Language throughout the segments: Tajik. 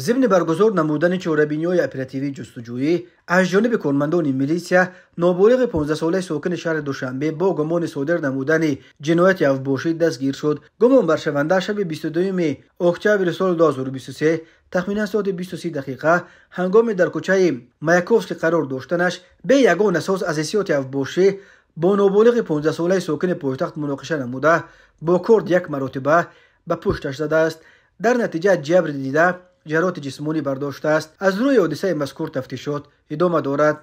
Зимни баргузор намудани чорабиниҳои оперативии ҷустуҷӯӣ аз ҷониби кормандони милитсия ноболиғи 15-солаи сокини шаҳри Душанбе бо гумони содир намудани ҷинояти авбошӣ дастгир шуд. Гумонбаршаванда шаби 22 октябри соли 2023 тахминан соати 23 дақиқа ҳангоми дар кӯчаи Маяковский қарор доштанаш бе ягон асос аз ҳиссиёти авбошӣ бо ноболиғи 15-солаи сокини пойтахт муноқиша намуда, бо корд як маротиба ба пушташ задааст. Дар натиҷа ҷабри дида ҷароҳати ҷисмонӣ бардоштааст. Аз рӯи ҳодисаи мазкур тафтишот идома дорад.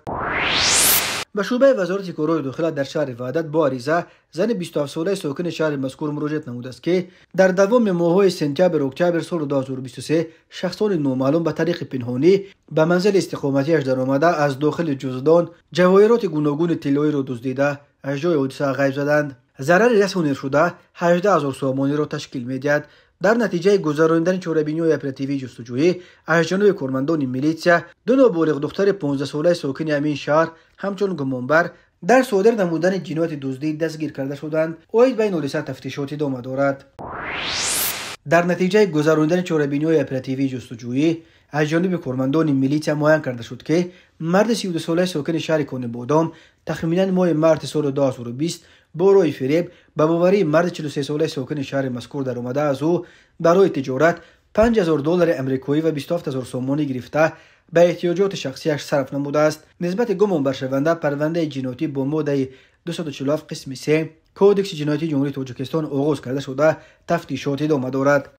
Ба шӯъбаи Вазорати корҳои дохила дар шаҳри Ваҳдат бо ариза зани 27-солаи сокини шаҳри мазкур муроҷиат намудааст, ки дар давоми моҳҳои сентябр-октябр соли 2023 шахсони номаълум ба тариқи пинҳонӣ ба манзили истиқоматиаш даромада, аз дохили ҷуздон ҷавоҳироти гуногуни тиллоиро дуздида, аз ҷои ҳодиса ғайб заданд. Зарари расонидашуда 18 0 сомониро ташкил медиҳад. Дар натиҷаи гузаронидани чорабиниҳои оперативии ҷустуҷӯӣ аз ҷониби кормандони милитсия ду ноболиғ духтари 15-солаи сокини ҳамин шаҳр ҳамчун гумонбар дар содир намудани ҷинояти дуздӣ дастгир карда шуданд. Оид ба ин ҳодиса тафтишот идома дорад. Дар натиҷаи гузаронидани чорабиниҳои оперативии ҷустуҷӯӣ аз ҷониби кормандони милитсия муайян карда шуд, ки марди 32-солаи сокини шаҳри Конибодом тахминан моҳи марти соли 2020 бо роҳи фиреб ба боварии марди 43-солаи сокини шаҳри мазкур даромада, аз ӯ барои тиҷорат 5000 доллари амрикоӣ ва 27 0 сомонӣ гирифта, ба эҳтиёҷоти шахсияш сарф намудааст. Нисбати гумонбаршаванда парвандаи ҷиноятӣ бо моддаи 247 қисми 3 Кодекси ҷиноятии Ҷумҳурии Тоҷикистон оғоз карда шуда, тафтишот идома дорад.